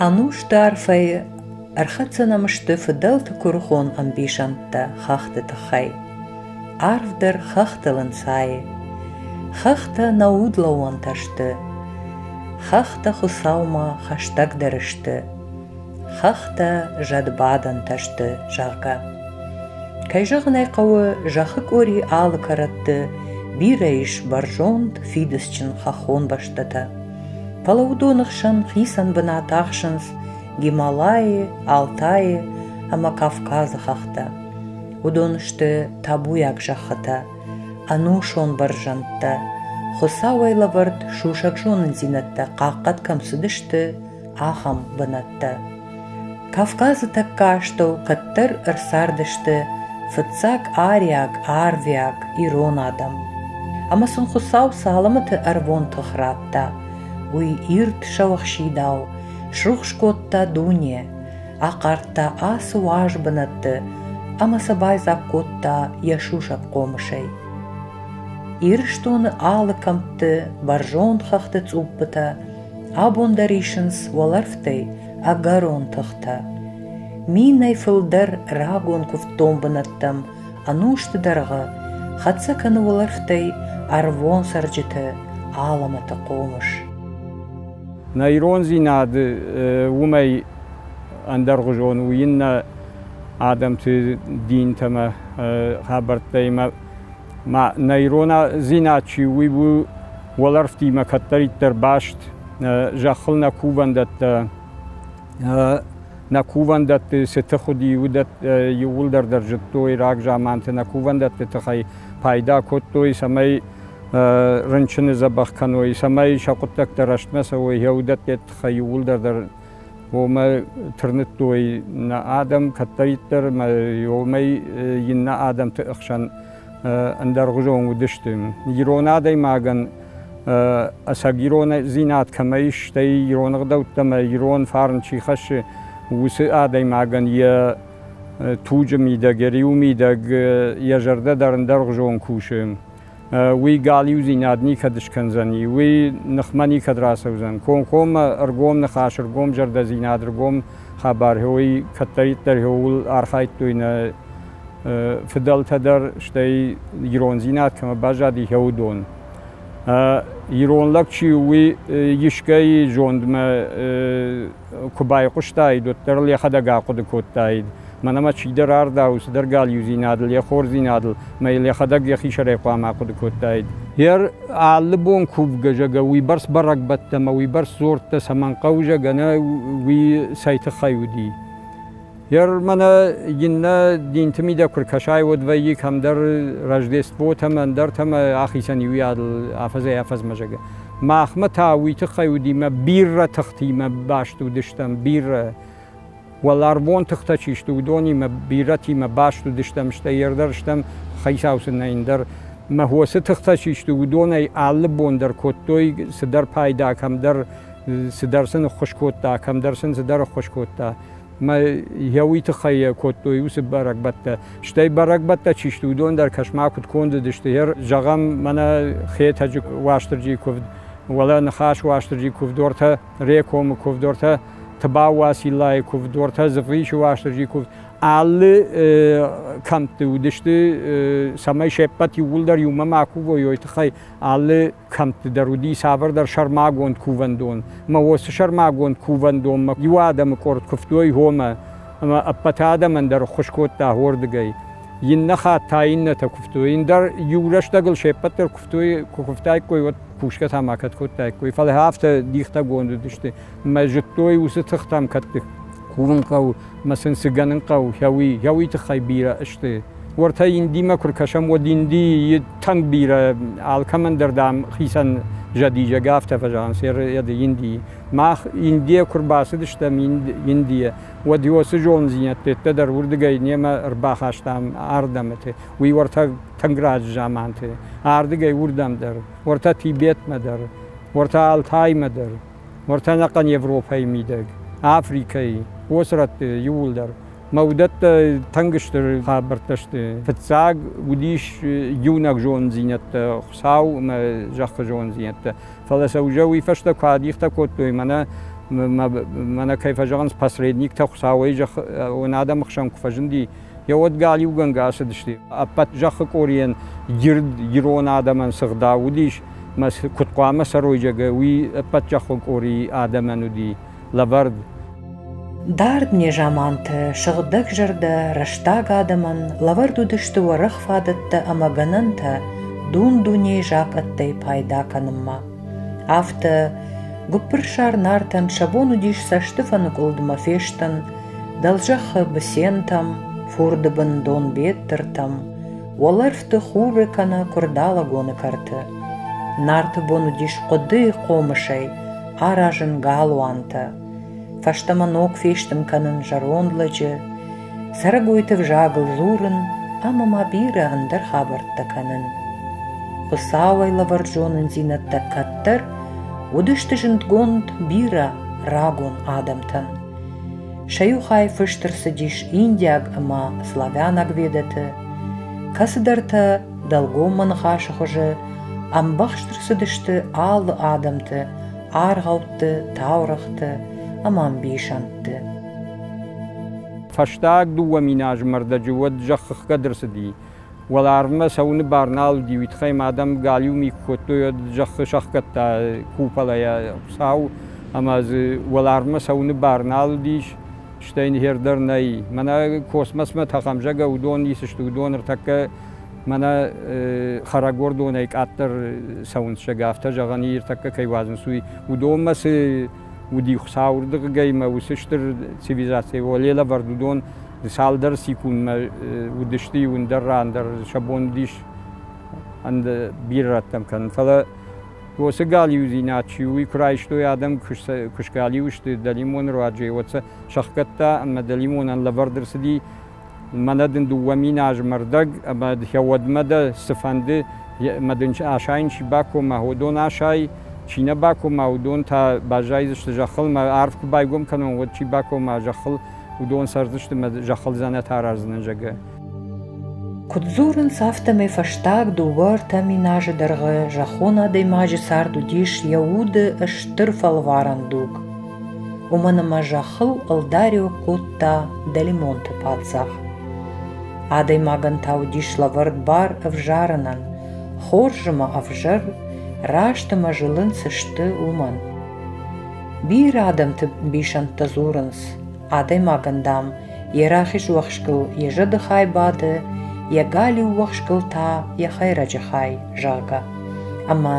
Ӕнусты арфӕйы ӕрхӕццӕ нӕм сты фыдӕлты куырыхон ӕмбисӕндтӕ хӕхты тыххӕй. Арв дӕр хӕхтыл ӕнцайы. Хӕхтӕ нӕ удлӕууӕнтӕ сты. Хӕхтӕ Хуыцаумӕ хӕстӕгдӕр сты. Хӕхтӕ зӕдбадӕнтӕ сты, зӕгъгӕ. Кӕй зӕгъын ӕй хъӕуы, зӕххы къори алы кӕрӕтты бирӕ ис бӕрзонд, фидыцджын хӕххон бӕстӕтӕ. Фӕлӕ уыдоны хсӕн хицӕн бынат ахсынц Гималайы, Алтайы ӕмӕ Кавказы хӕхтӕ. Уыдон сты табуйаг зӕххытӕ, ӕнусон бӕрзӕндтӕ, Хуыцауӕй лӕвӕрд сусӕг зонындзинӕдтӕ хъахъхъӕд кӕм цыдысты, ахӕм бынӕттӕ. Кавказы тӕккӕ астӕу кӕддӕр ӕрцардысты фыццаг ариаг, арвиаг ирон адӕм. Ӕмӕ сын Хуыцау цалымыты ӕрвон тых радта, уый ирд сӕуӕхсидау срухс кодта дуне, ахъардта ацы уаз бынӕтты ӕмӕ сӕ байдзаг кодта йӕ сусӕг хъомысӕй. Ирыстоны алы кӕмтты бӕрзонд хӕхты цъуппытӕ абон дӕр исынц уӕлӕрвтӕй ӕгӕрон тыхтӕ. Минӕй фылдӕр рагон куывддон бынӕттӕм ӕнусты дӕргъы хӕццӕ кӕны уӕлӕрвтӕй ӕрвон цӕрджыты алӕмӕты хъомыс. Нӕ ирондзинад уымӕй ӕндӕргъуызон у иннӕ адӕмты динтӕмӕ хабӕрттӕй ма нӕ ирондзинад чи уый у уӕлӕрвтимӕ кӕддӕриддӕр баст, зӕххыл нӕ кувӕндӕттӕ, нӕ кувӕндӕтты цы тых уыди, уыдӕттӕ иууылдӕр дӕр зыдтой рагзаманты, нӕ кувӕндӕтты тыхӕй пайда кодтой, цӕмӕй рынчыны дзӕбӕх кӕной, цӕмӕй сӕ хъуыддӕгтӕ рӕстмӕ цӕуой, йӕ уыдӕтты тыххӕй иууылдӕр дӕр уымӕ тырныдтой нӕ адӕм кӕддӕриддӕр ӕмӕ уымӕй иннӕ адӕмты ӕхсӕн ӕндӕргъуызон уыдысты. Ирон адӕймагӕн ӕцӕг ирондзинад кӕмӕ ис, стӕй ирон ӕгъдӕуттӕ ӕмӕ ирон фарн чи хӕссы, уыцы адӕймагӕн йӕ туджы мидӕг, йӕ риуы мидӕг йӕ зӕрдӕ дӕр ӕндӕргъуызон кусы. Уый галиудзинад никӕд скӕндзӕни, уый ныхмӕ никӕд рацӕудзӕн. Комкоммӕ ӕргом ныхас, ӕргом зӕрдӕдзинад, ӕргом хабар, уый кӕддӕриддӕр ууыл архайдтой нӕ фыдӕлтӕ дӕр, стӕй ирондзинад кӕмӕ баззади, уыдон. Ирон лӕг чи у, уый искӕй зондмӕ куы байхъуыстаид, уӕддӕр ыл йӕхӕдӕг ахъуыды кодтаид. Мӕнӕ мӕ чидӕр ардауы цыдӕр галиудзинадыл, йӕ хорздзинадыл, мӕ йыл йӕхӕдӕг йӕхи сӕрӕй хъуамӕ ахъуыды кодтаид. Йер алы бон кувгӕ, зӕгъгӕ, уыйбӕрц бӕрӕгбӕттӕ ӕмӕ уыйбӕрц дзордтӕ цӕмӕн хъӕуы, зӕгъгӕ, нӕ уый цӕй тыххӕй уыди. Йер мӕнӕ иннӕ динты мидӕг куы ркӕсай, уӕд вӕййы кӕмдӕр Рождествотӕм, ӕндӕртӕм ахицӕн иуиадыл афӕдзӕй-афӕдзмӕ, зӕгъгӕ. Махмӕ та уый тыххӕй уыди мӕ бирӕ тыхтимӕ баст уыдыстӕм, бирӕ. Уӕларвон тыхтӕ чи сты, уыдонимӕ бирӕтимӕ баст уыдыстӕм, стӕй ӕрдӕр стӕм, хицау сын нӕ ӕндӕр. Мӕ хосы тыхтӕ чи сты, уыдонӕй алы бон дӕр кодтой цыдӕр пайда, кӕмдӕр цыдӕр сын ӕххуыс кодта, кӕмдӕр сын цыдӕр ӕххуыс кодта. Мӕ йӕ уый тыххӕй кодтой уыцы бӕрӕгбӕттӕ. Стӕй бӕрӕгбӕттӕ чи сты, уыдон дӕр кӕсма куыд конд уыдысты. Зӕгъӕм, мӕнӕ Хетӕджы Уастырджийы куывд, уӕлӕ Ныхас Уастырджийы куывд, ортӕ Рекомы куывд, ортӕ Тыбау Уациллайы куывд, ортӕ Дзывгъисы Уастырджийы куывд. Алы кӕмтты уыдысты, цӕмӕй се ппӕт иууылдӕр иумӕ ма кувой, уый тыххӕй алы кӕмтты дӕр уыди цавӕрдӕр сӕрмагонд кувӕндон. Мӕ уыцы сӕрмагонд кувӕндонмӕ иу адӕмы къорд куывтой хомӕ, ӕмӕ ӕппӕт адӕмӕн дӕр ӕххуыс кодта уырдыгӕй. Иннӕ хатт та иннӕтӕ куывтой. Ӕндӕр иу рӕстӕгыл се ппӕт дӕр куывтой, куы куывтаиккой, уӕд кусгӕ та ма кӕд кодтаиккой. Фӕлӕ афтӕ дихтӕгонд уыдысты. Мӕ зыдтой уыцы тыхтӕм кӕд кувын хъӕуы, мӕ сын цы гӕнын хъӕуы, хӕуый тыххӕй бирӕ сты. Уӕртӕ Индимӕ куы ркӕсӕм, уӕд Индийы тынг бирӕ алкӕмӕн дӕр, дам, хицӕн зӕдизӕг афтӕ фӕзӕгъынц Индийы. Мах Индийӕ куы рбацыдыстӕм Индийӕ, уӕд уыцы зондзинӕдтӕ дӕр уырдыгӕй немӕ ӕрбахастам ардӕмыты. Уый уӕртӕ тынг раджы заманты. Ардыгӕй уырдӕм дӕр, уӕртӕ Тибетмӕ дӕр, уӕртӕ Алтаймӕ дӕр. Уӕртӕ ӕнӕхъӕн Европӕйы мидӕг, Африкӕйы, уыцы рӕтты иууылдӕр. Мӕ уыдӕттӕ тынг стыр хабӕрттӕ сты. Фыццаг уыдис иунӕг зонддзинӕдтӕ, Хуыцау ӕмӕ зӕххы зонддзинӕдтӕ. Фӕлӕ сӕ уже уый фӕстӕ куы адихтӕ кодтой, мӕнӕ Мӕнӕ кӕй фӕзӕгъынц, посредниктӕ Хуыцауӕй зӕххон адӕмы хсӕн куы фӕзынди, йӕ уӕд галиугӕнгӕ ацыдысты. Ӕппӕт зӕххы къорийӕн ирд ирон адӕмӕн цы гъдау уыдис, мӕ куыд хъуамӕ цӕрой, зӕгъгӕ, уый ӕппӕт зӕххон къорийы адӕмӕн уыди лӕвӕрд. Дард незаманты сыгъдӕгзӕрдӕ рӕстаг адӕмӕн лӕвӕрд уыдысты уӕрӕх фадӕттӕ ӕмӕ гӕнӕнтӕ дун-дунейы закъӕттӕй пайда кӕнынмӕ. Афтӕ гуыппырсар Нартӕн сӕ бон уыдис цӕстыфӕныкъуылдмӕ фестын дӕлзӕххы Быцентӕм, фурды бын Донбеттыртӕм, уӕлӕрвты Хуры кӕнӕ Куырдалӕгоны кӕрты. Нарты бон уыдис хъуыдыйы хъомысӕй аразын галуантӕ, фӕстӕмӕ ног фестын кӕнын зӕронд лӕджы, цӕрӕгойты взагыл дзурын ӕмӕ ма бирӕ ӕндӕр хабӕрттӕ кӕнын. Хуыцауӕй лӕвӕрд зонындзинӕдтӕ кӕддӕр уыдысты зындгонд бирӕ рагон адӕмтӕн. Сӕ иу хай фыст ӕрцыдис индиаг ӕмӕ славянаг ведӕты, кӕцыдӕртӕ дӕлгоммӕ ныхасы хуызы ӕмбӕхст ӕрцыдысты алы адӕмты аргъӕутты, таурӕгъты ӕмӕ ӕмбисӕндты. Фӕстаг 2000 азы мӕрдӕджы уӕд зӕхх ӕхгӕд ӕрцыди. Уӕларвмӕ цӕуыны бар нал уыди, уый тыххӕй ма адӕм галиу ми куы кодтой, уӕд зӕххы сӕхгӕдта куполӕй Хуыцау, ӕмӕ дзы уӕларвмӕ цӕуыны бар нал уыдис, стӕй нихер дӕр нӕй. Мӕнӕ космосмӕ тӕхӕм, зӕгъгӕ, уыдон ницы сты, уыдон ӕртӕккӕ мӕнӕ хӕрӕгордонӕй къаддӕр цӕуынц, зӕгъгӕ, афтӕ зӕгъӕн и, ӕртӕккӕ кӕй уадзынц, уый. Уыдонмӕ цы уыди Хуыцауырдыгӕй мӕ уыцы стыр цивилизацийы уӕле лӕвӕрд, уыдон цалдӕр секундмӕ уыдысты иу ӕндӕр ран дӕр сӕ бон уыдис бирӕ рӕттӕм кӕнын. Фӕлӕ уыцы галиудзинад чи у, уый куы райстой адӕм, куы сгалиу сты дӕлимоны руаджы, уӕд сӕ сӕхгӕдта ӕмӕ дӕлимонӕн лӕвӕрд ӕрцыди мӕнӕ дын 2000 азы мӕрдӕг ӕмӕ уӕдмӕ дӕ цыфӕнды мӕ дын асайын чи бакома, уыдон асай, чи нӕ бакома, уыдон та баззайдзысты зӕххыл, мӕ арв куы байгом кӕнон, уӕд чи бакома зӕххыл, уыдон цӕрдзысты мӕ зӕххыл дзӕнӕт араздзынӕн, зӕгъгӕ. Куыд дзурынц, афтӕмӕй фӕстаг 2-3 мин азы дӕргъы зӕххон адӕймаджы цард уыдис йӕ уды стыр фӕлварӕн дуг. Уымӕн ӕмӕ зӕххыл ӕлдариуӕг кодта дӕлимонты паддзах. Адӕймагӕн та уыдис лӕвӕрд бар ӕвзарынӕн, хорз ӕмӕ ӕвзӕр, раст ӕмӕ зылын цы сты, уымӕн. Бирӕ адӕмты ӕмбисӕндтӕ дзурынц, адӕймагӕн, дам, йӕ рахиз уӕхскыл йӕ зӕды хай бады, йӕ галиу уӕхскыл та йӕ хӕйрӕджы хай, зӕгъгӕ. Ӕмӕ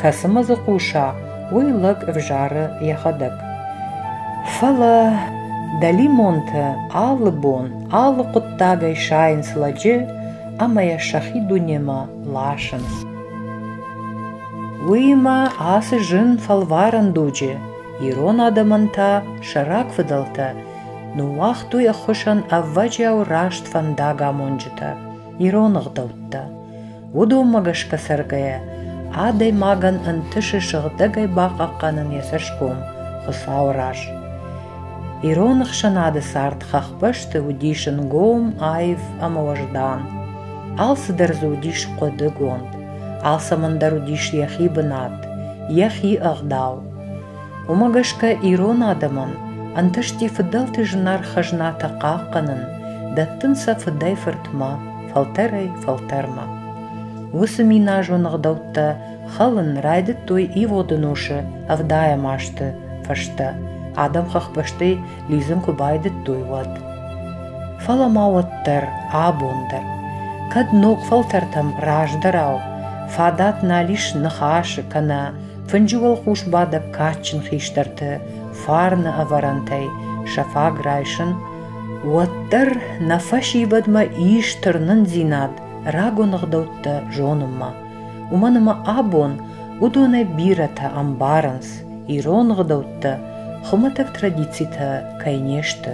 кӕцымӕ дзы хъуса, уый лӕг ӕвзары йӕхӕдӕг. Фӕлӕ дӕлимонтӕ алы бон, алы хъуыддагӕй сайынц лӕджы ӕмӕ йӕ сӕхи дунемӕ ласынц. Уыимӕ ацы зын фӕлварӕн дуджы ирон адӕмӕн та сӕ рагфыдӕлтӕ ныууагътой ӕххуысӕн ӕвӕджиау раст фӕндагамонджытӕ, ирон ӕгъдӕуттӕ. Уыдонмӕ гӕсгӕ цӕргӕйӕ, адӕймагӕн ӕнтысы сыгъдӕгӕй бахъахъхъӕнын йӕ цӕсгом Хуыцауы раз. Ирон ӕхсӕнады цард хӕхбӕсты уыдис ӕнгом, аив ӕмӕ уӕздан. Алцыдӕр дзы уыдис хъуыдыгонд, алцӕмӕн дӕр уыдис йӕхи бынат, йӕхи ӕгъдау. Уымӕ гӕсгӕ ирон адӕмӕн ӕнтысти фыдӕлты зынаргъ хӕзнатӕ хъахъхъӕнын, дӕттын сӕ фыдӕй-фыртмӕ, фӕлтӕрӕй-фӕлтӕрмӕ. Уыцы миназон ӕгъдӕуттӕ хӕлын райдыдтой ивгъуыд ӕнусы ӕвдайӕм азты фӕстӕ, адӕм хӕхбӕстӕй лидзын куы байдыдтой, уӕд. Фӕлӕ ма уӕддӕр, абон дӕр, кӕд ног фӕлтӕртӕм раздӕрау фадат нал ис ныхасы кӕнӕ фынджы уӕлхъус бадӕг кадджын хистӕрты фарны ӕвӕрӕнтӕй сӕ фаг райсын, уӕддӕр нӕ фӕсивӕдмӕ ис тырнындзинад рагон ӕгъдӕуттӕ зонынмӕ, уымӕн ӕмӕ абон уыдонӕй бирӕтӕ ӕмбарынц, ирон ӕгъдӕуттӕ хуымӕтӕг традицитӕ кӕй не сты,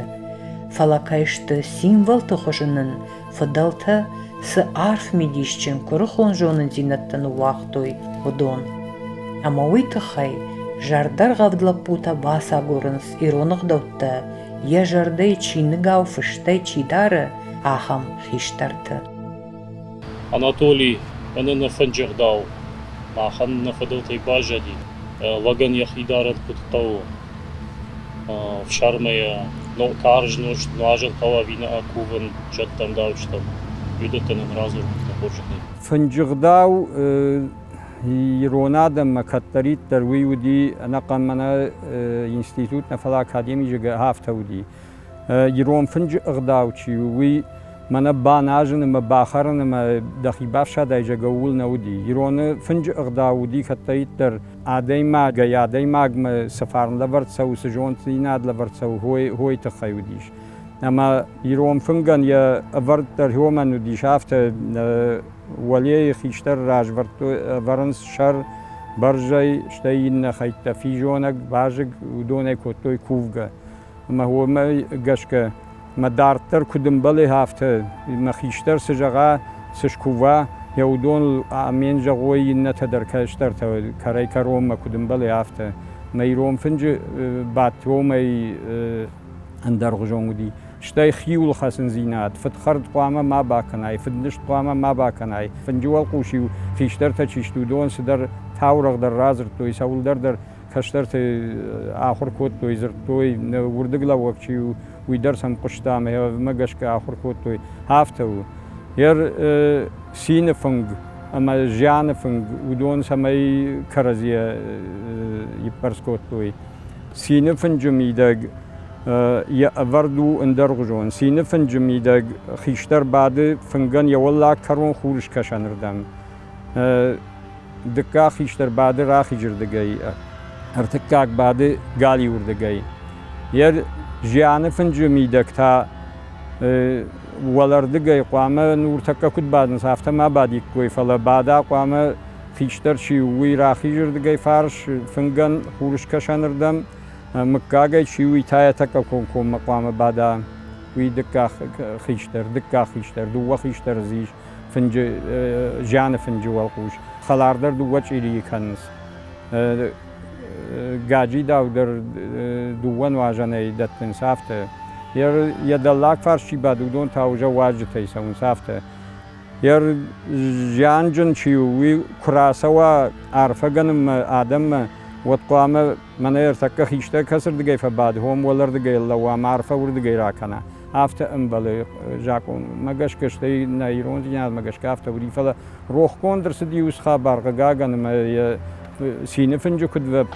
фӕлӕ кӕй сты символты хуызы нын фыдӕлтӕ цы арф мидисджын куырыхон зонындзинӕдтӕ ныууагътой, уыдон. Ӕмӕ уый тыххӕй зӕрдӕргъӕвд лӕппутӕ бацагурынц ирон ӕгъдӕуттӕ йӕ зӕрдӕйы чиныгау фыстӕй чи дары, ахӕм хистӕрты. Анатолий, мӕнӕ нӕ фынджы ӕгъдау махӕн нӕ фыдӕлтӕй баззади, лӕгӕн йӕхи дарӕн куыд хъӕуы. Ӕфсармӕй карз нозт нуазын хъӕуы ӕви нӕ кувын зӕдтӕм, дауджытӕм? Уыдӕттӕ нын радзур дӕ хорзӕхӕй. Фынджы гъдау ирон адӕммӕ кӕддӕриддӕр уый уыди ӕнӕхъӕн мӕнӕ институт нӕ, фӕлӕ академийы афтӕ уыди. Ирон фынджы ӕгъдау чи у, уый мӕнӕ баназын ӕмӕ бахӕрын ӕмӕ дӕхи бафсадай, зӕгъгӕ, ууыл нӕ уыди. Ироны фынджы ӕгъдау уыди кӕддӕриддӕр адӕймагӕй адӕймагмӕ цы фарн лӕвӕрд цӕуы, цы зонддзинад лӕвӕрд цӕуы, хойы тыххӕй уыдис. Ӕмӕ ирон фынгӕн йӕ ӕвӕрд дӕр уымӕн уыдис афтӕ, уӕлейы хистӕр раз ӕвӕрынц сӕр, бӕрзӕй, стӕй иннӕ хӕйттӕ физонӕг, базыг, уыдонӕй кодтой кувгӕ. Ӕмӕ уымӕ гӕсгӕ мӕ дарддӕр куыд ӕмбӕлы, афтӕ мӕ хистӕр цы зӕгъа, цы скува, йӕ уыдоныл амен зӕгъой иннӕтӕ дӕр кӕстӕртӕ кӕрӕй-кӕронмӕ куыд ӕмбӕлы, афтӕ. Мӕ ирон фынджы бадт уымӕй ӕндӕргъуызон уыди. Стӕй хиуылхӕцындзинад, фыдхӕрд хъуамӕ ма бакӕнай, фыднызт хъуамӕ ма бакӕнай. Фынджы уӕлхъус-иу хистӕртӕ чи сты, уыдон цыдӕр таурӕгъ дӕр радзырдтой, цӕуылдӕр дӕр кӕстӕрты ахуыр кодтой, дзырдтой, уырдыглӕууӕг чи у, уый дӕр сӕм хъуыста ӕмӕ йӕ гӕсгӕ ахуыр кодтой. Афтӕ у. Йӕ цины фынг ӕмӕ зианы фынг, уыдон цӕмӕй кӕрӕдзийӕ иппӕрц кодтой. Цины фынджы мидӕг йӕ ӕвӕрд у ӕндӕргъуызон. Цины фынджы мидӕг хистӕр бады фынгӕн йӕ уӕллаг кӕрон хурыскӕсӕнырдӕм. Дыккаг хистӕр бады рахизырдыгӕй, ӕртыккаг бады галиуырдыгӕй. Йӕ зианы фынджы мидӕг та уӕлӕрдыгӕй хъуамӕ нуртӕккӕ куыд бадынц, афтӕ ма бадиккой, фӕлӕ бада хъуамӕ хистӕр чи у, уый рахизырдыгӕй фарс фынгӕн хурыскӕсӕнырдӕм, мыггагӕй чи у, уый та йӕ тӕккӕ комкоммӕ хъуамӕ бада. Уый дыккаг хистӕр, дыккаг хистӕр, дыууӕ хистӕры дзы ис фынджы, зианы фынджы уӕлхъус. Хӕлардӕр дыууӕ чъирийы кӕнынц. Гаджидау дӕр дыууӕ нуазӕнӕй дӕттынц афтӕ. Йӕ дӕллаг фарс чи бады, уыдон та уже уазджытӕй цӕуынц афтӕ. Йӕ зианджын чи у, уый куы рацӕуа арфӕгӕнынмӕ адӕммӕ, уӕд хъуамӕ мӕнӕ ӕртӕккӕ хистӕр кӕцырдыгӕй фӕбады, хом уӕлӕрдыгӕй лӕууа ӕмӕ арфӕ уырдыгӕй ракӕна. Афтӕ ӕмбӕлы закъонмӕ гӕсгӕ, стӕй нӕ ирондзинадмӕ гӕсгӕ афтӕ уыди, фӕлӕ рохгонд ӕрцыди уыцы хабар, хъыгагӕн, ӕмӕ йӕ цины фынджы куыд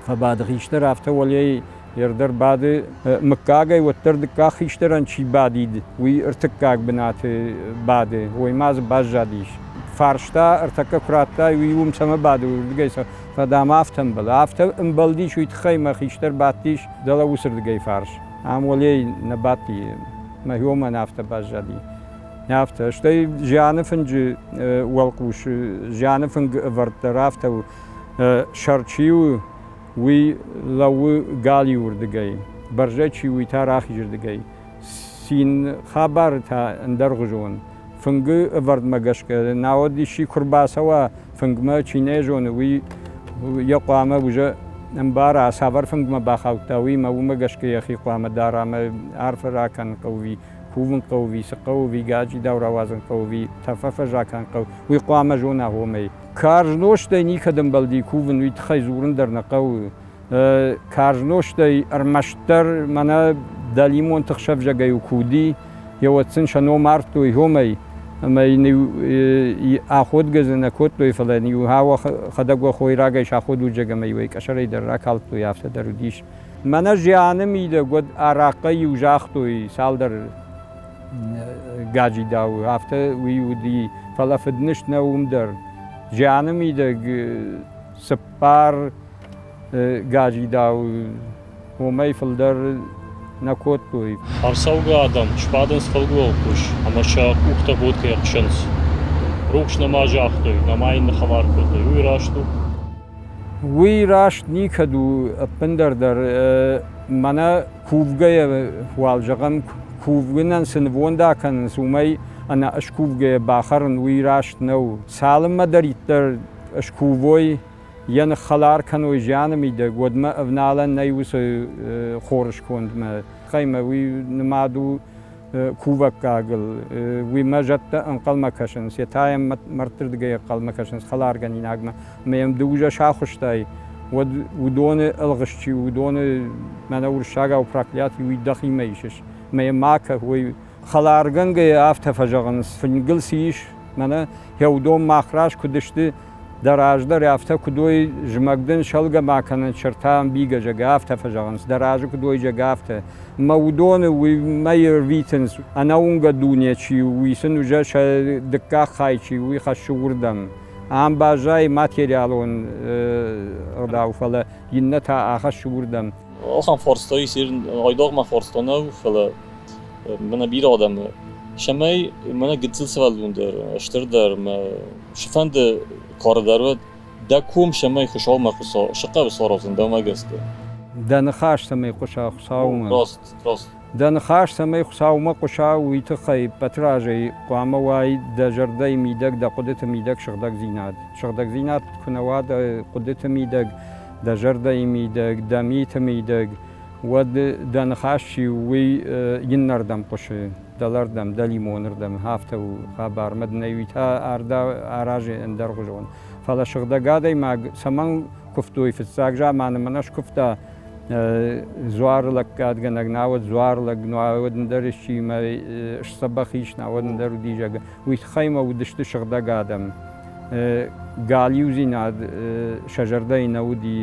фӕбады хистӕр, афтӕ уӕлейы Ӕрдӕр бады мыггагӕй, уӕддӕр дыккаг хистӕрӕн чи бадид, уый ӕртыккаг бынаты бады, уый ма дзы баззадис. Фарста ӕртӕккӕ куы радтай, уый уым цӕмӕ бады, уырдыгӕй сӕ фӕдӕм афтӕ ӕмбӕлы. Афтӕ ӕмбӕлдис, уый тыххӕй мӕ хистӕр бадтис дӕлӕ уыцырдыгӕй фарс. Ам уӕлейы нӕ бадти, мӕ уымӕн афтӕ баззади. Афтӕ. Стӕй зианы фынджы уӕлхъус, зианы фынг ӕвӕрд дӕр афтӕ у. Сӕр чи у, уый лӕууы галиуырдыгӕй, бӕрзӕй чи, уый та рахизырдыгӕй. Цин хабары та ӕндӕргъуызон. Фынгы ӕвӕрдмӕ гӕсгӕ, науӕд исчи куы рбацӕуа фынгмӕ, чи нӕ зоны, уый йӕ хъуамӕ уже ӕмбара, цавӕр фынгмӕ бахаудта, уый ӕмӕ уымӕ гӕсгӕ йӕхи хъуамӕ дара ӕмӕ арфӕ ракӕнын хъӕуы, кувын хъӕуы, цы хъӕуы, гаджидау рауадзын хъӕуы, тӕфӕрфӕс ракӕнын хъӕуы, уый хъуамӕ зона уымӕй. Карз нозтӕй никӕд ӕмбӕлди кувын, уый тыххӕй дзурын дӕр нӕ хъӕуы. Карз нозтӕй ӕрмӕстдӕр мӕнӕ дӕлимонты хсӕвзӕгӕй куы уыди, еуӕд сын сӕ ном ардтой уымӕй, ӕмӕ йын аходгӕ дзы нӕ кодтой, фӕлӕ йын-иу хӕдӕг хойрагӕй саходуджӕг ӕмӕ-иу ӕй къӕсӕрӕй дӕр ракалдтой, афтӕ дӕр уыдис. Мӕнӕ зианы мидӕг уӕд арахъхъӕй-иу загътой цалдӕр гаджидауы, афтӕ уый уыди, фӕлӕ фыднызт нӕ уым дӕр. Зианы мидӕг цыппар гаджидауы уымӕй фылдӕр нӕ кодтой. Ӕрцӕугӕ адӕм сбадынц фӕлгъуы ӕмӕ сӕ къухтӕ водкӕ ӕхсынц. Рухс нӕма загътой, нӕма йын ныххӕлар кодтой. Уый раст у? Уый раст никӕд у ӕппындӕр дӕр. Мӕнӕ кувгӕйӕ уал зӕгъӕм, кувынӕн цы нывонд акӕнынц, уымӕй ӕнӕ скувгӕйӕ бахӕрын уый раст нӕу. Цалынмӕдӕриддӕр скувой, йӕ ныххӕлар кӕной зианы мидӕг, уӕдмӕ ӕвналӕн нӕй уыцы хорыскондмӕ. Хъаймӕ уый нымад у кувӕггагыл. Уый мӕ зӕдтӕ ӕнхъӕлмӕ кӕсынц, йе та йӕм мӕрдтырдыгӕй ӕнхъӕлмӕ кӕсынц хӕларгӕнинагмӕ. Ӕмӕ йӕм ды уже сахуыстай, Уӕд уыдоны ӕлгъыст чи у, уыдоны мӕнӕ уырыссагау проклятый, уый дӕхимӕ исыс. Мӕ йӕ ма кӕ, уый хӕларгӕнгӕйӕ афтӕ фӕзӕгъынц, фынгыл цы ис, мӕнӕ йӕ уыдон мах раз куыд сты, дӕ раздӕр афтӕ куыд уой, зымӕг дын сӕлгӕ ма кӕнӕнт сӕртӕ ӕмбийгӕ, зӕгъгӕ, афтӕ фӕзӕгъынц, дӕ разы куыд уой, зӕгъгӕ, афтӕ. Мӕ уыдоны уый мӕ ӕрвитынц, ӕнӕуынгӕ дуне чи у, уый сын уже сӕ дыккаг хай чи у, уый хӕссы уырдӕм. Ам баззайы материалон ӕгъдау, фӕлӕ иннӕ та ахӕссы уырдӕм. Ахӕм фарста ис, айдагъ мӕ фарста нӕу, фӕлӕ мӕнӕ бирӕ адӕмы, цӕмӕй мӕнӕ гыццыл сывӕллон дӕр, стыр дӕр, мӕ цыфӕнды кары дӕр уӕд, дӕ ком цӕмӕй Хуыцаумӕ хъуса, цы хъӕуы саразын дӕумӕ гӕсгӕ? Дӕ ныхас цӕмӕй хъуса Хуыцаумӕ? Раст, раст. Дӕ ныхас цӕмӕй Хуыцаумӕ хъуса, уый тыххӕй ӕппӕты разӕй хъуамӕ уай дӕ зӕрдӕйы мидӕг, дӕ хъуыдыты мидӕг сыгъдӕгдзинад. Сыгъдӕгдзинад куы нӕ уа дӕ хъуыдыты мидӕг, дӕ зӕрдӕйы мидӕг, дӕ миты мидӕг, уӕд дӕ ныхас чи у, уый иннӕрдӕм хъуысы, дӕлӕрдӕм, дӕлимонырдӕм, афтӕ у хабар. Мӕ дын ӕй уый та аразы ӕндӕргъуызон. Фӕлӕ сыгъдӕг адӕймаг цӕмӕн куывтой фыццаг заманы, мӕнӕ скуывта дзуары лӕггадгӕнӕг, науӕд дзуарлӕг, науӕд ӕндӕр исчи мӕ сдзӕбӕх ис, науӕд ӕндӕр уыди, зӕгъгӕ. Уый тыххӕй ма уыдысты сыгъдӕг адӕм. Галиудзинад сӕ зӕрдӕйы нӕ уыди,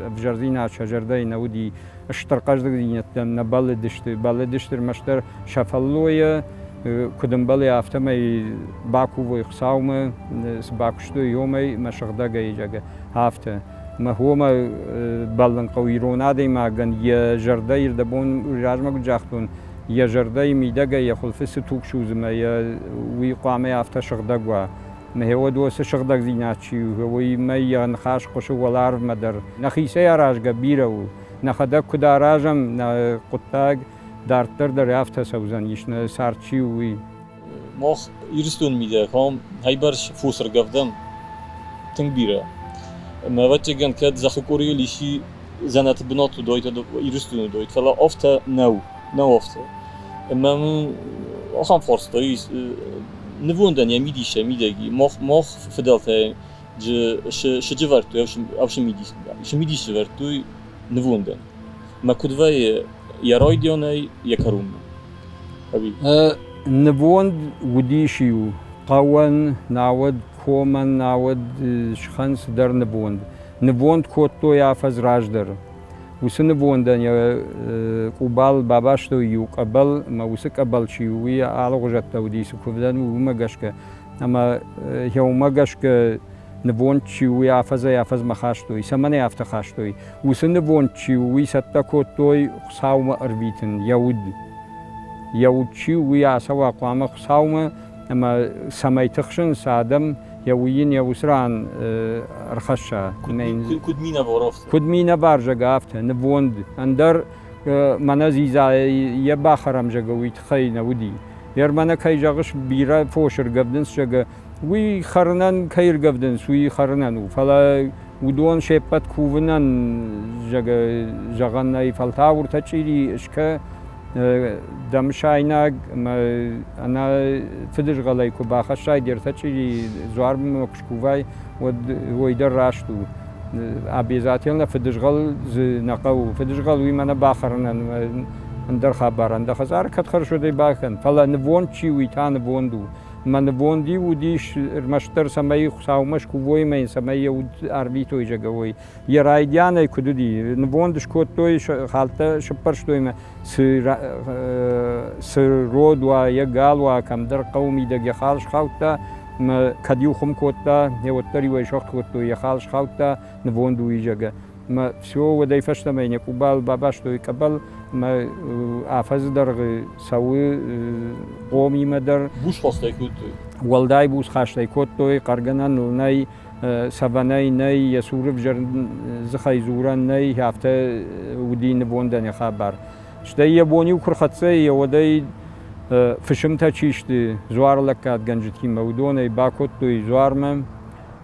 ӕвзӕрдзинад сӕ зӕрдӕйы нӕ уыди, стыр хъӕздыгдзинӕдтӕм нӕ бӕллыдысты, бӕллыдысты ӕрмӕстдӕр сӕ фӕллойӕ, куыд ӕмбӕлы, афтӕмӕй бакувой Хуыцаумӕ, цы бакуыстой, уымӕй мӕ сыгъдӕгӕй, зӕгъгӕ, афтӕ. Мӕ хомӕ бӕллын хъӕуы ирон адӕймагӕн йӕ зӕрдӕ ирдӕбон размӕ куыд загътон, йӕ зӕрдӕйы мидӕгӕй йӕ хуылфы цы туг судзы мӕ йӕ уый хъуамӕ афтӕ сыгъдӕг уа. Мӕ уӕд уыцы сыгъдӕгдзинад чи у, уыимӕ йӕ ныхас хъуысы уӕларвмӕ дӕр. Нӕхицӕй аразгӕ бирӕ у. Нӕхӕдӕг куыд аразӕм нӕ хъуыддаг, дарддӕр дӕр афтӕ цӕудзӕнис, нӕ цард чи у, уый. Мах Ирыстоны мидӕг ам хӕйбӕрц фос ӕргӕвдӕм тынг бирӕ. Ӕмӕ ӕвӕццӕгӕн, кӕд зӕххы къорийыл исчи дзӕнӕты бынат уыдаид, уӕд Ирыстоны уыдаид, фӕлӕ афтӕ нӕу, нӕу афтӕ. Ӕмӕ мын ахӕм фарста ис, нывондӕн йӕ мидис йӕ мидӕг и. Мах, мах фыдӕлтӕ сыджы вӕрдтой, цы мидис ӕвӕрдтой нывондӕн. Мӕ куыд вӕййы йӕ райдианӕй йӕ кӕронмӕ? Ӕви? Нывонд уыдис-иу хъӕуӕн, науӕд комӕн, науӕд схӕн цыдӕр нывонд. Нывонд кодтой афӕдз раздӕр. Уыцы нывондӕн йӕ къубал бабастой иу къӕбӕл, ӕмӕ уыцы къӕбӕл чи у, уый алыгъуызӕттӕ уыди, цы куывдӕн у, уымӕ гӕсгӕ. Ӕмӕ йӕ уымӕ гӕсгӕ нывонд чи у, уый афӕдзӕй-афӕдзмӕ хастой. Цӕмӕн ӕй афтӕ хастой? Уыцы нывонд чи у, уый цӕттӕ кодтой Хуыцаумӕ ӕрвитын, йӕ уд. Йӕ уд чи у, уый ацӕуа хъуамӕ Хуыцаумӕ, ӕмӕ цӕмӕй тыхсынц адӕм, йӕ уый йын йӕ уыцы ран ӕрхӕсса. Куыд минӕвар афтӕ? Куыд минӕвар, зӕгъгӕ, афтӕ, нывонд. Ӕндӕр мӕнӕ дзидза йӕ бахӕрӕм, зӕгъгӕ, уый тыххӕй нӕ уыди. Йер мӕнӕ кӕй зӕгъыс, бирӕ фос ӕргӕвдынц, зӕгъгӕ, уый хӕрынӕн кӕй ӕргӕвдынц, уый хӕрынӕн у. Фӕлӕ уыдон се ппӕт кувынӕн, зӕгъгӕ, зӕгъӕн нӕй, фӕлтау ӕртӕ чъири скӕ, дӕ мысайнаг ӕмӕ ӕнӕ фыдызгъӕлӕй куы бахӕссай де ртӕ чъири дзуармӕ куы скувай, уӕд уый дӕр раст у. Обязательно фыдызгъӕл дзы нӕ хъӕуы. Фыдызгъӕл уый мӕнӕ бахӕрынӕн ӕндӕр хабарӕн. Дӕ хӕдзары кӕд хӕрзудӕй бакӕн, фӕлӕ нывонд чи, уый та нывонд у. Мӕ нывонд-иу уыдис ӕрмӕстдӕр, цӕмӕй Хуыцаумӕ скувой ӕмӕ йын цӕмӕй йӕ уд арвитой, зӕгъгӕ, уый. Йӕ райдианӕй куыд уыди, нывонд скодтой, хӕлттӕ сыппӕрстой ӕмӕ цы род уа, йӕ гал уа, кӕмдӕр хъӕуы мидӕг йӕ хал схаудта, ӕмӕ кӕд-иу хуым кодта, йӕ уӕддӕр-иу ӕй сӕхт кодтой, йӕ хал схаудта, нывонд уый, зӕгъгӕ. Ӕмӕ все, уӕдӕй фӕстӕмӕ йын йӕ къубал бабастой къӕбӕл, ӕмӕ афӕдзы дӕргъы цӕуы хъомимӕ дӕр. Бусхастӕй кодтой? Уӕлдай бусхастӕй кодтой, хъӕргӕнӕн ыл нӕй, сӕвӕнӕй нӕй, йӕ цуры взӕр дзыхӕй дзурӕн нӕй, афтӕ уыди нывондӕн йӕ хабар. Стӕй йӕ бон-иу куы рхӕццӕ и, уӕд ӕй фысымтӕ чи сты дзуарлӕггадгӕнджытимӕ, уыдон ӕй бакодтой дзуармӕ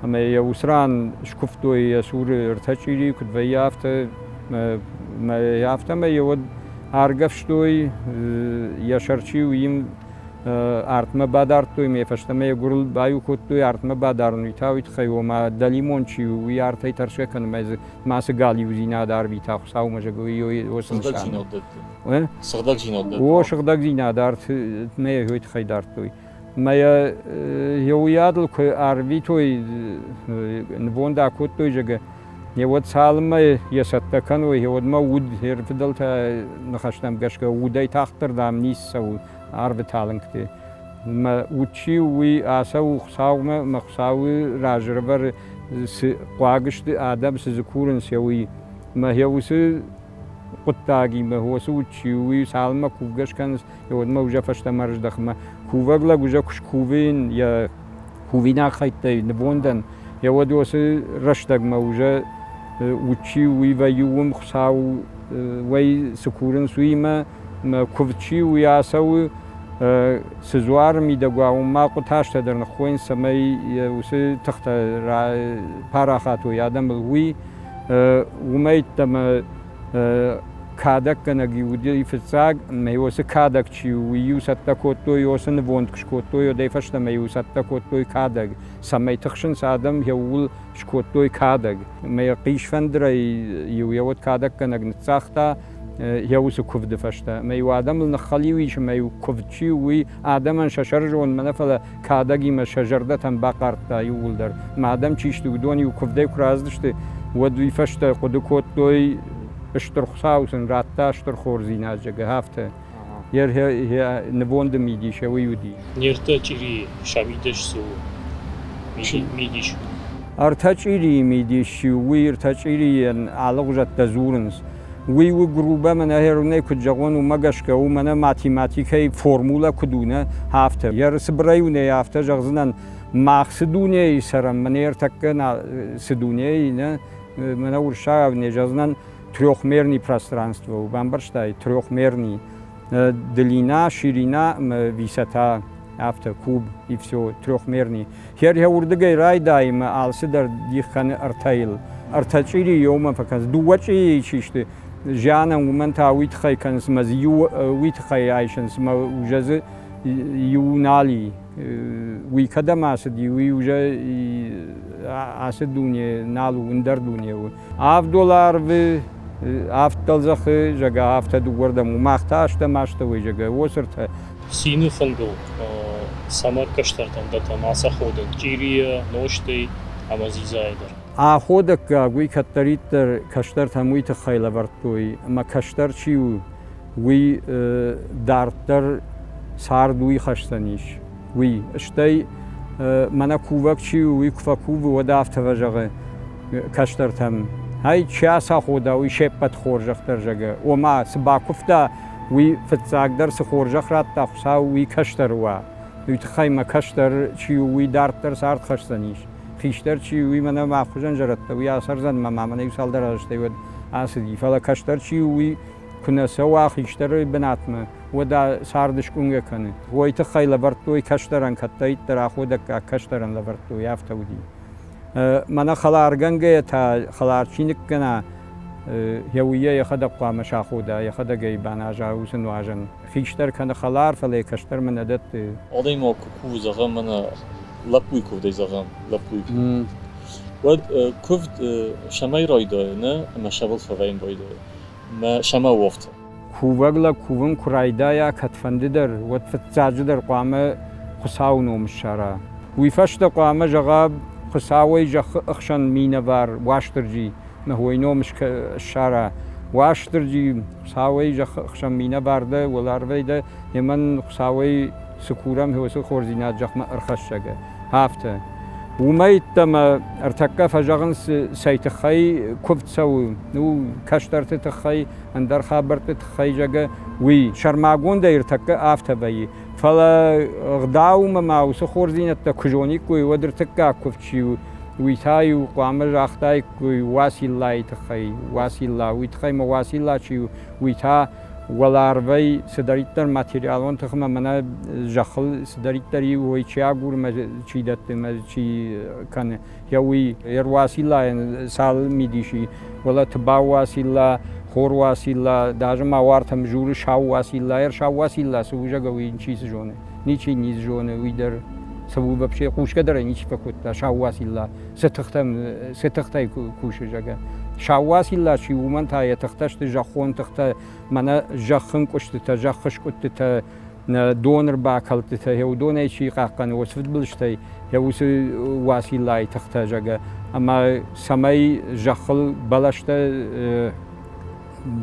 ӕмӕ йӕ уыцы ран скуывтой йӕ цуры ӕртӕ чъири, куыд вӕййы, афтӕ. Афтӕмӕй йӕ уӕд аргӕвстой, йӕ сӕр чи у, им Артмӕ бадардтой ме фӕстӕмӕ йӕ гуырыл баиу кодтой артмӕ бадарын, уый та уый тыххӕй, ома дӕлимон чи у, уый артӕй тӕрсгӕ кӕны мӕ дзы мацы галиудзинад арвита Хуыцаумӕ, зӕгъы, уый уыцы нысан. Сыгъдӕгдзинад дӕтты. О, сыгъдӕгдзинад артмӕ йӕ уый тыххӕй дардтой. Мӕ йӕ уыйадыл куы арвитой, нывонд акодтой, зӕгъы, уӕд цалынмӕ йӕ цӕттӕ кӕной, уӕдмӕ уд, йе рфыдӕлтӕ ныхӕстӕм гӕсгӕ, удӕй тагъддӕр, дам, ницы цӕуы арвы талынгты. Мӕ уд чи у, уый ацӕуы Хуыцаумӕ, мӕ Хуыцауы раз ӕрӕвӕры, цы хъуаг сты адӕм, цы дзы курынц, уый. Мӕ йӕ уыцы хъуыддагимӕ, уыцы уд чи у, уый цалынмӕ кувгӕ скӕнынц, уӕдмӕ уже фӕстӕмӕ ӕрыздӕхынмӕ. Кувӕг лӕг уже куы скувин йӕ кувинаг хӕйттӕй нывондӕн, йӕ уӕд уыцы рӕстӕгмӕ уже уд чи у, уый вӕййы уым Хуыцау уӕй цы курынц, уыимӕ куывд чи у, уый ацӕуы, цы дзуары мидӕг уа, уым ма хъуытазтӕ дӕр ныххойынц, цӕмӕй уыцы тыхтӕ парахат уой адӕмыл. Уый уымӕй ӕддӕмӕ кадӕггӕнӕг-иу уыди фыццаг, ӕмӕ уыцы кадӕг чи у, уый-иу цӕттӕ кодтой, уыцы нывонд куы скодтой, уӕдӕй фӕстӕмӕ-иу цӕттӕ кодтой кадӕг. Цӕмӕй тыхсынц адӕм, ууыл скодтой кадӕг. Ӕмӕ йӕ хъисфӕндырӕй-иу йӕ уӕд кадӕггӕнӕг ныццагъта йӕ уыцы куывды фӕстӕ. Ӕмӕ-иу адӕмыл ныххӕлиу ис, ӕмӕ-иу куывд чи у, уый адӕмӕн сӕ сӕрызондмӕ нӕ, фӕлӕ кадӕгимӕ сӕ зӕрдӕтӕм бахъардта иууылдӕр. Ӕмӕ адӕм чи сты, уыдон-иу куывдӕй куы рацыдысты, уӕд уый фӕстӕ хъуыды кодтой, Стыр Хуыцау сын радта стыр хорздзинад, зӕгъгӕ, афтӕ. Йӕ нывонды мидис уый уыди. Не ртӕ чъирийы сӕ мидис цы у? Мидис. Ӕртӕ чъирийы мидис чи у, уый ӕртӕ чъирийӕн алыгъуызӕттӕ дзурынц. Уый у грубо мӕнӕ хӕрунӕй куыд зӕгъон, уымӕ гӕсгӕ у мӕнӕ математикӕйы формула куыд у, нӕ, афтӕ. Йӕ цыбырӕй у нӕ афтӕ зӕгъдзынӕн, мах цы дунейы цӕрӕм, мӕнӕ ӕртӕккӕ цы дунейы, нӕ, мӕнӕ уырыссагау не зӕгъдзынӕн, трехмерный пространство у, бамбӕрстай, трехмерный. Длина, ширина ӕмӕ висота, афтӕ, куб и все, трехмерный. Хер йӕ уырдыгӕй райдайы ӕмӕ алцыдӕр дих кӕны ӕртӕйыл. Ӕртӕ чъирийы иумӕ фӕкӕнынц. Дыууӕ чъирийы чи сты, зианӕн уымӕн та уый тыххӕй кӕнынц ӕмӕ дзы иу уый тыххӕй айсынц ӕмӕ уже дзы иу нал и. Уый кӕдӕм ацыди, уый уже ацы дуне нал у, ӕндӕр дуне у. Авд доллары авд дӕлдзӕхы, зӕгъгӕ, афтӕ дыууӕрдӕм у. Мах та ӕстӕм астӕуӕй, зӕгъгӕ, осыртӕ. Цины фынгыл цӕмӕ кӕстӕртӕн дӕттӕм ацаходӕн чъирийӕ, нозтӕй ӕмӕ дзидзайӕ дӕр. Аходӕггаг уый кӕддӕриддӕр кӕстӕртӕм уый тыххӕй лӕвӕрдтой, ӕмӕ кӕстӕр чи у, уый дарддӕр цард уый хӕсдзӕнис, уый. Стӕй мӕнӕ кувӕг чи у, уый куы фӕкувы, уӕд афтӕ фӕзӕгъы кӕстӕртӕм: Ай, чи ацахода, уый се ппӕт хорзӕх дӕр зӕгъы. Ома, цы бакуывта, уый фыццагдӕр цы хорзӕх радта Хуыцау, уый кӕстӕр уа. Уый тыххӕй мӕ кӕстӕр чи у, уый дарддӕр цард хӕсдзӕнис. Хистӕр чи у, уый мӕнӕ мӕ хуызӕн зӕрӕдтӕ, уый ацӕрдзӕн мӕ ма мӕнӕ иу цалдӕр азтӕй уӕд ацыди. Фӕлӕ кӕстӕр чи у, уый куы нӕ цӕуа хистӕры бынатмӕ, уӕд цард скъуынгӕ кӕны. Уой тыххӕй лӕвӕрдтой кӕстӕрӕн, кӕддӕриддӕр аходӕггаг кӕстӕрӕн лӕвӕрдтой, афтӕ уыди. Мӕнӕ хӕларгӕнгӕйӕ та хӕлар чи ныккӕна, йӕ уыйӕ йӕхӕдӕг хъуамӕ сахода, йӕхӕдӕг ӕй баназа уыцы нуазӕн. Хистӕр кӕны хӕлар, фӕлӕ йӕ кӕстӕрмӕ нӕ дӕтты. Адӕймаг куы кувы, зӕгъӕм, мӕнӕ лӕппуйы куывдӕй зӕгъӕм, лӕппуйы куывд, уӕд куывд цӕмӕй райдайы, нӕ, ӕмӕ сӕвыл фӕвӕййын райдайы, мӕ сӕмӕ уӕфты. Кувӕг лӕг кувын куы райдайа кӕдфӕндыдӕр, уӕд фыццаджыдӕр хъуамӕ Хуыцауы ном ссара. Уый фӕстӕ хъуамӕ зӕгъа Хуыцауӕй зӕххы ӕхсӕн минӕвар Уастырджи, мӕ ном ссара. Уастырджи, Хуыцауӕй зӕххы ӕхсӕн минӕвар дӕ, уӕларвӕй дӕ, емӕн Хуыцауӕй цы курӕм, уыцы хорздзинад зӕхмӕ ӕрхӕссӕг. Афтӕ. Уымӕй ӕддӕмӕ ӕртӕккӕ фӕзӕгъынц, цӕй тыххӕй куывд цӕуы, ну, кӕстӕрты тыххӕй, ӕндӕр хабӕртты тыххӕй, зӕгъгӕ, уый. Сӕрмагондӕй ӕртӕккӕ афтӕ вӕййы. Фӕлӕ ӕгъдаумӕ ма уыцы хорздзинӕдтӕ куы зониккой, уӕд ӕртыккаг куывд чи у, уый та-иу хъуамӕ загътаиккой Уациллайы тыххӕй. Уацилла, уый тыххӕй ма Уацилла чи у, уый та уӕларвӕй цыдӕриддӕр материалон тыхмӕ мӕнӕ зӕххыл цыдӕриддӕр и, уый чи агуры мӕ чи дӕтты мӕ чи кӕны, йӕ уый. Ӕруациллайӕн цал мидис и, уӕлӕ Тыбау Уацилла, Хор Уацилла, даже ма уартӕм журы Сау Уацилла, ӕр Сау Уацилла цы у, зӕгъгӕ, уый чи цы зоны. Ничи низ зоны, уый дӕр цы у вообще, хъусгӕ дӕр ӕй ничи фӕкодта, Сау Уацилла цы тыхтӕм, цы тыхтӕй кусы, зӕгъгӕ. Сау Уацилла чи, уымӕн та йӕ тыхтӕ сты зӕххон тыхтӕ, мӕнӕ зӕххы нкъуыстытӕ, зӕххы скъуыдтытӕ, дон ӕрбакӕлдтытӕ, йӕ уыдонӕй чи хъахъхъӕны, уыцы фыдбылызтӕй, йӕ уыцы Уациллайы тыхтӕ, зӕгъгӕ. Ӕмӕ цӕмӕй зӕххыл бӕлӕстӕ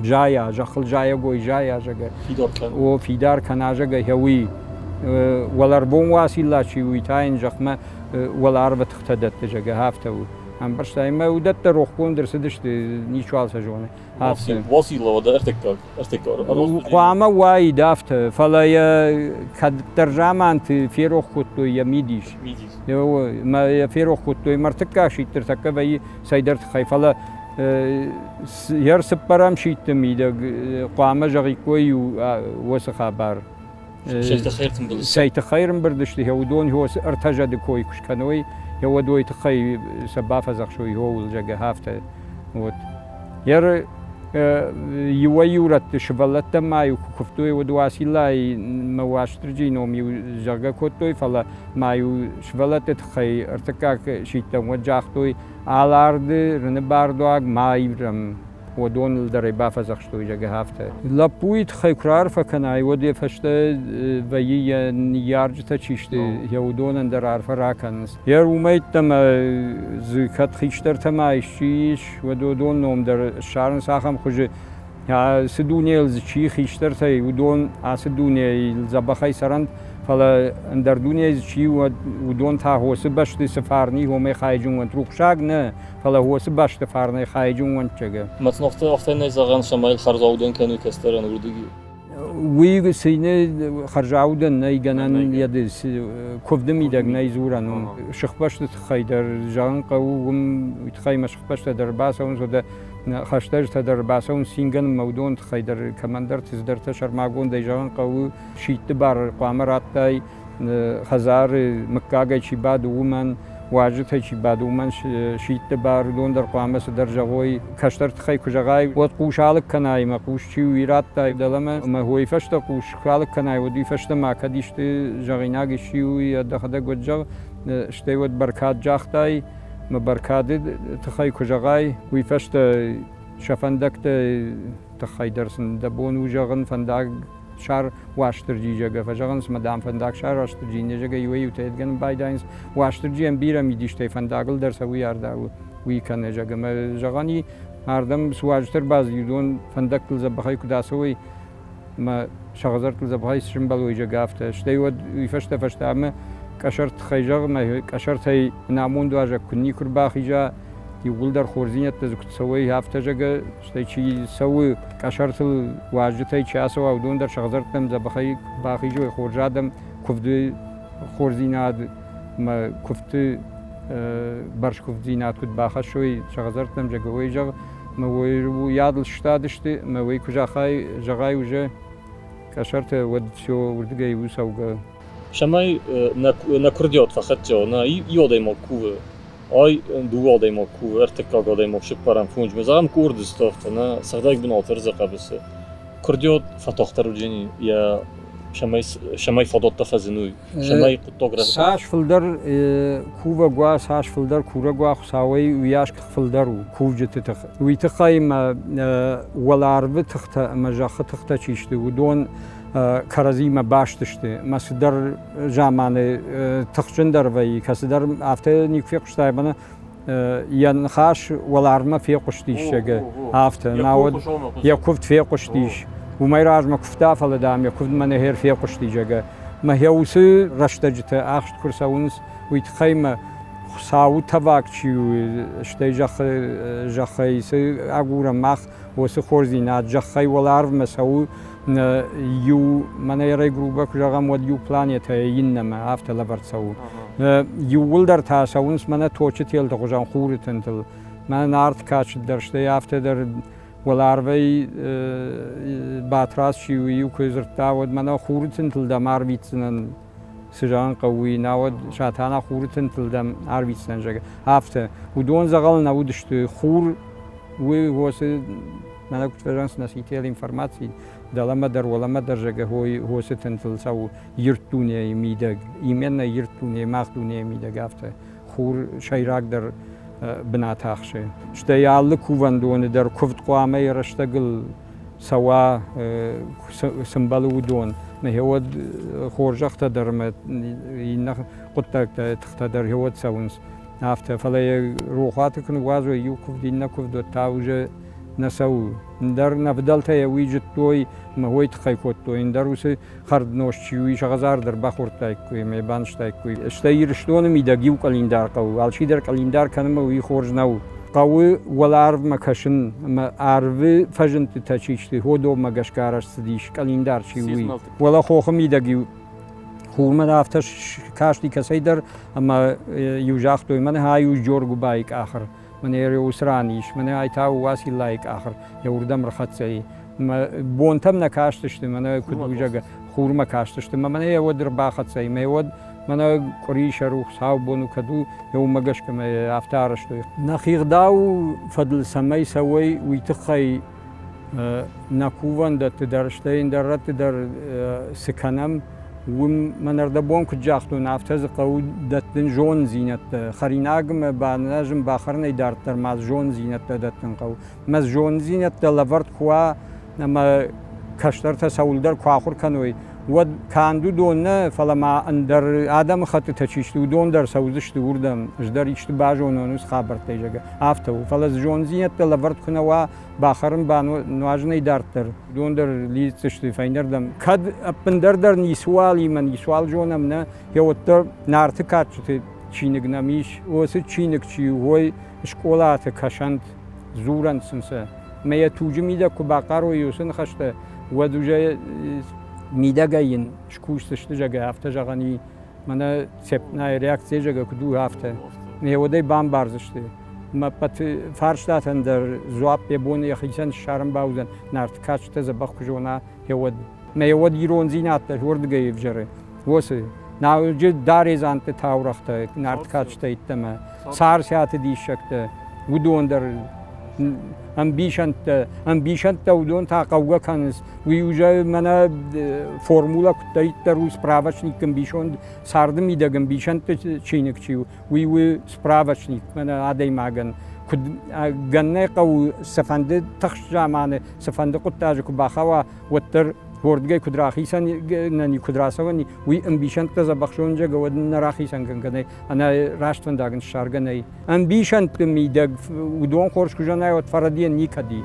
зайа, зӕххыл зайӕгой зайа, зӕгъгӕ. Фидар кӕна. О, фидар кӕна, зӕгъгӕ, йӕ уый. Уӕларвон Уацилла чи, уый та йын зӕхмӕ уӕларвы тыхтӕ дӕтты, зӕгъгӕ, афтӕ у. Ӕмбӕрстай, ӕмӕ уыдӕттӕ рохгонд ӕрцыдысты, ничуал сӕ зоны. Афтӕ. Уацилла уӕдӕ ӕртыккаг, ӕртыккаг. Хъуамӕ уаид афтӕ, фӕлӕ йӕ кӕддӕр заманты ферох кодтой йӕ мидис. Мидис. Мӕ йӕ ферох кодтой, ӕмӕ ӕртыккаг сидт ӕртӕккӕ вӕййы цӕйдӕр тыххӕй, фӕлӕ йӕ цыппӕрӕм сидты мидӕг хъуамӕ зӕгъиккой иу уыцы хабар. Цӕй тыххӕй ӕрӕмбырд сты, уыдон ӕртӕ зӕды кой куы скӕной, уӕд уый тыххӕй сӕ бафӕдзӕхсой ууыл, зӕгъгӕ, афтӕ. Вот. Йӕ иуӕй-иу рӕтты сывӕллӕттӕм ма-иу куы куывтой, уӕд Уациллайы мӕ Уастырджийы ном-иу зӕгъгӕ кодтой, фӕлӕ ма-иу сывӕллӕтты тыххӕй ӕртыккаг сидтӕм уӕд загътой, Аларды, Рыны бардуаг ма ивӕм, уыдоныл дӕр ӕй бафӕдзӕхстой, зӕгъгӕ, афтӕ. Лӕппуйы тыххӕй куы раарфӕ кӕнай, уӕд йӕ фӕстӕ вӕййы йӕ ныййарджытӕ чи сты, йӕ уыдонӕн дӕр арфӕ ракӕнынц. Йӕ уымӕй ӕддӕмӕ дзы кӕд хистӕртӕ ма исчи ис, уӕд уыдон ном дӕр ссарынц ахӕм хуызы. Цы дунейыл дзы чи хистӕртӕй, уыдон ацы дунейыл дзӕбӕхӕй цӕрӕнт, фӕлӕ ӕндӕр дунейы дзы чи уӕд, уыдон та хосы бӕсты цы фарн и, уымӕй хайджын уӕнт. Рухсаг нӕ, фӕлӕ хосы бӕсты фарнӕй хайджын уӕнт, зӕгъгӕ. Мацнохты афтӕ нӕ зӕгъӕн, цӕмӕй хӕрзаудӕн кӕны кӕстӕрӕн уырдыги. Уый цины хӕрзаудӕн нӕй гӕнӕн йӕ куывды мидӕг нӕй дзурӕн. Сыхбӕсты тыххӕй дӕр зӕгъын хъӕуы, уым уый тыххӕй мӕ сыхбӕстӕ дӕр бацӕуынц, уӕдӕ хӕстӕджытӕ дӕр бацӕуынц цингӕнынмӕ, уыдон тыххӕй дӕр кӕмӕндӕрты цыдӕртӕ сӕрмагондӕй зӕгъын хъӕуы. Сидты бар хъуамӕ радтай хӕдзары мыггагӕй чи бады, уымӕн, уазджытӕй чи бады, уымӕн сидты бар, уыдон дӕр хъуамӕ цыдӕр зӕгъой. Кӕстӕр тыххӕй куы зӕгъай, уӕд хъус алыг кӕнай ӕмӕ хъус чи у, уый радтай дӕлӕмӕ, ӕмӕ уый фӕстӕ хъус куы алыг кӕнай, уӕд уый фӕстӕ ма кӕд исты зӕгъинаг исчи у, дӕхӕдӕг уӕд зӕгъ, стӕй уӕд бӕркад загътай, мӕ бӕркады тыххӕй куы зӕгъай, уый фӕстӕ сӕ фӕндӕгты тыххӕй дӕр сын дӕ бон у зӕгъын, фӕндаг сар Уастырджи, зӕгъгӕ, фӕзӕгъынц ӕмӕ, дам, фӕндаг сар Уастырджи, не зӕгъгӕ, иуӕй-иутӕ йедгӕнын байдайынц. Уастырджийӕн бирӕ мидистӕй фӕндагыл дӕр сӕ уый ардауы, уый кӕны, зӕгъгӕ. Ӕмӕ зӕгъӕн и, ардӕм цы уазджытӕ ӕрбацыди, уыдон фӕндӕгтыл дзӕбӕхӕй куыд ацӕуой ӕмӕ сӕгъдзӕрттыл дзӕбӕхӕй сымбӕлой, зӕгъгӕ, афтӕ. Стӕй уӕд уый фӕстӕ фӕстӕмӕ къӕсӕрты тыххӕй зӕгъ, ӕмӕ къӕсӕртӕй ӕнамонд уазӕг куы никуы рбахиза, иууылдӕр хорздзинӕдтӕ дзы куыд цӕуой, афтӕ, зӕгъгӕ, стӕй чи цӕуы къӕсӕртыл уазджытӕй чи ацӕуа, уыдон дӕр сӕгъдзӕрттӕм дзӕбӕхӕй бахизой, хорз адӕм куывды хорздзинад ӕмӕ куывдты бӕрзкуывддзинад куыд бахӕссой сӕгъдзӕрттӕм, зӕгъгӕ, уый зӕгъ, ӕмӕ уый адыл сыстадысты, ӕмӕ уый куы зӕгъай уже къӕсӕртӕ, уӕд все уырдыгӕй у цӕугӕ. Цӕмӕй нӕ курдиат фӕхӕццӕ нӕ иу адӕймаг кувы, ай дыууӕ адӕймаг кувы, ӕртыккаг адӕймаг цыппӕрӕм, фондзмӕ, зӕгъӕм, къорды ставтӕ, нӕ сыгъдӕг бынаты ӕрдзы хъӕбысы. Курдиат фӕтагъддӕр уыдзӕни йӕ цӕмӕй фадӕттӕ фӕзыной, цӕмӕй хъуыддаг Цас фылдӕр кувӕг уа, цас фылдӕр курӕг уа Хуыцауӕй, уыйас фылдӕр у кувджыты тых. Уый тыххӕй ма уӕларвы тыхтӕ ӕмӕ зӕххы тыхтӕ чи сты, уыдон кӕрӕдзимӕ баст сты. Мӕ цыдӕр заманы тыхджындӕр вӕййы, кӕцыдӕр афтӕ никуы фехъуыстай, мӕнӕ йӕ ныхас уӕларвмӕ фехъуыстис, зӕгъгӕ, афтӕ. Науӕд йӕ куывд фехъуыстис. Уымӕй размӕ куывта, фӕлӕ, дам, йӕ куывд мӕнӕ хер фехъуысти, зӕгъгӕ. Мӕ йӕ уыцы рӕстӕджыты ахст куы рцӕуынц, уый тыххӕй мӕ Хуыцауы тӕваг чи у, стӕй зӕххы, зӕххӕй цы агурӕм мах, уыцы хорздзинад зӕххӕй уӕларвмӕ цӕуы иу, мӕнӕ ерӕй грубо куы зӕгъӕм, уӕд иу планетӕйӕ иннӕмӕ афтӕ лӕвӕрд цӕуы. Иууылдӕр та цӕуынц мӕнӕ точы телты хуызӕн хуры тынтыл. Мӕнӕ Нарт кадджындӕр, стӕй афтӕ дӕр уӕларвӕй Батрадз чи у, иу куы дзырдта, уӕд мӕнӕ хуры тынтыл дӕм арвитдзынӕн, цы зӕгъын хъӕуы, уый, науӕд Сатана хуры тынтыл дӕм арвитдзынӕн, зӕгъгӕ. Афтӕ. Уыдон дзӕгъӕл нӕ уыдысты. Хур уый уыцы Мӕнӕ куыд фӕзӕгъынц носитель информации, дӕлӕмӕ дӕр, уӕлӕмӕ дӕр, зӕгъгӕ, хосы тынтыл цӕуы ирд дунейы мидӕг, именно ирд дунейы, мах дунейы мидӕг афтӕ хур сӕйрагдӕр бынат ахсы. Стӕй алы кувӕндоны дӕр куывд хъуамӕ йӕ рӕстӕгыл цӕуа, цы мбӕлы уыдон. Гъеуӕд хорзӕхтӕ дӕр ӕмӕ иннӕ хъуыддӕгтӕ, тыхтӕ дӕр гъеуӕд цӕуынц. Афтӕ, фӕлӕ йӕ рохуаты куы ныууадзой иу куывд, иннӕ куывд, уӕд та уже нӕ цӕуы. Ӕндӕр нӕ фыдӕлтӕ йӕ уый зыдтой ӕмӕ уый тыххӕй кодтой. Ӕндӕр уыцы хӕрднозт чи у, сӕ хӕдзар дӕр бахордтаиккой ӕмӕ йӕ банызтаиккой. Стӕй Ирыстоны мидӕг иу къӕлиндар хъӕуы. Алчидӕр къӕлиндар кӕнынмӕ уый хорз нӕу. Хъӕуы уӕларвмӕ кӕсын ӕмӕ арвы фӕзындтытӕ чи сты, уыдонмӕ гӕсгӕ арӕзт цыдис къӕлиндар чи у, уый. Уӕлӕ хохы мидӕг-иу хурмӕ афтӕ касти кӕцӕйдӕр ӕмӕ иу загътой, мӕнӕ ай у Джоргуыбайы къахыр. Мӕнӕ уыцы ран ис, мӕнӕ ай та у Уациллайы къахыр, йӕ уырдӕм ӕрхӕццӕ и. Бонтӕм нӕ кастысты, мӕнӕ куыд у, зӕгъгӕ, хурмӕ кастысты. Мӕ мӕнӕ йӕ уӕд ӕрбахӕццӕ и, мӕ уӕд мӕнӕ къуырисӕр у, хуыцаубон у, кӕд у, йӕ уымӕ гӕсгӕ мӕ афтӕ арӕзтой. Нӕхи гъдау фӕдыл цӕмӕй цӕуой, уый тыххӕй нӕ кувӕндӕтты дӕр, стӕй ӕндӕр рӕтты дӕр цы кӕнӕм, уым мӕн ӕрдӕбон куыд загътон, афтӕ дзы хъӕуы дӕттын зонддзинӕдтӕ. Хӕринагмӕ баназын, бахӕрынӕй дарддӕр ма зонддзинӕдтӕ дӕттын хъӕуы. Мӕ зонддзинӕдтӕ лӕвӕрд куы уа ӕмӕ кӕстӕртӕ цӕуылдӕр куы ахуыр кӕной, уӕд канд уыдон нӕ, фӕлӕ ма ӕндӕр адӕмыхӕттытӕ чи сты, уыдон дӕр цӕудзысты уырдӕм, ӕз дӕр исты базонон уыцы хабӕрттӕй, зӕгъгӕ, афтӕ у. Фӕлӕ зонддзинӕдтӕ лӕвӕрд куы нӕ уа, бахӕрын бануазынӕй дарддӕр, уыдон дӕр лидздзысты фӕйнӕрдӕм. Кӕд ӕппындӕр дӕр ницыуал и мӕ ницыуал зонӕм, нӕ, йӕ уӕддӕр Нарты кадджыты чиныг нӕм ис, уыцы чиныг чи у, уой скъолаты кӕсӕнт, дзурӕнт сын сӕ. Мӕ йӕ туджы мидӕг куы бахъарой уыцы ныхӕстӕ, уӕд уже мидӕгӕй йын скусдзысты, зӕгъгӕ, афтӕ зӕгъӕн и. Мӕнӕ цепная реакция, зӕгъгӕ, куыд у, афтӕ. Мӕ уӕдӕй бамбардзысты. Мӕ ӕппӕт фарстатӕн дӕр дзуапп йӕ бон йӕхицӕн ссарын бауыдзӕн, Нарты кадджытӕ дзӕбӕх куы зона, йӕ уӕд. Мӕ уӕд ирондзинад дӕр уырдыгӕй ӕвзӕры. Уоцы науджы Даредзанты таурӕгътӕ, Нарты кадджытӕ йеддӕмӕ, Царциаты диссӕгтӕ, уыдон дӕр ӕмбисӕндтӕ, ӕмбисӕндтӕ уыдон та хъӕугӕ кӕнынц. Уый уже мӕнӕ формула куыддӕриддӕр у справочник ӕмбисонд, царды мидӕг ӕмбисӕндты чиныг чи у, уый у справочник мӕнӕ адӕймагӕн. Куыд гӕннӕ хъӕуы цыфӕнды тыхст заманы, цыфӕнды хъуыддаджы куы бахауа, уӕддӕр уордгӕй куыд рахицӕн куыд рацӕуӕн, уый ӕмбисӕндтӕ дзӕбӕх зонджӕг, уӕд нӕ рахицӕн кӕнгӕ нӕй, ӕнӕ раст фӕндаг ын ссаргӕ нӕй. Ӕмбисӕндты мидӕг уыдон хорз куы зонай, уӕд фӕрӕдийӕн никӕд и.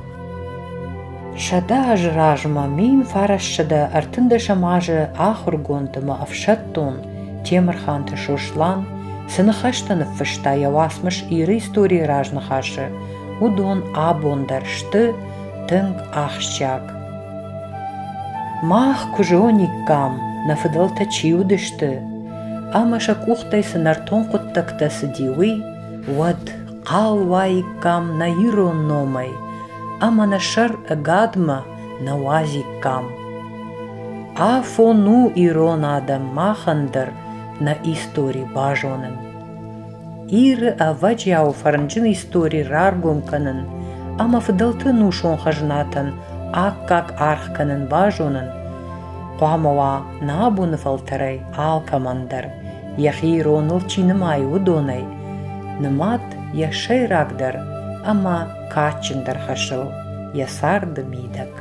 100 азы размӕ 1913 азы ахуыргонд ӕмӕ ӕфсӕддон Темырханты Сослан цы ныхӕстӕ ныффыста йӕ уацмыс Иры историйы разныхасы, уыдон абон дӕр сты тынг ахсджиаг. Мах куы зониккам, нӕ фыдӕлтӕ чи уыдысты ӕмӕ сӕ къухтӕй цы нӕртон хъуыддӕгтӕ цыди, уый, уӕд хъал уаиккам нӕ ирон номӕй ӕмӕ нӕ сӕр ӕгадмӕ нӕ уадзиккам. Афон у ирон адӕм махӕн дӕр нӕ истори базонын. Иры ӕвӕджиауы фӕрнджын истори раргом кӕнын ӕмӕ фыдӕлты нусон хӕзнатӕн аккаг аргъ кӕнын базонын хъуамӕ уа нӕ абоны фӕлтӕрӕй алкӕмӕн дӕр, йӕхи ироныл чи нымайы, уыдонӕй, нымад йӕ сӕйрагдӕр ӕмӕ кадджындӕр хӕсыл йӕ царды мидӕг.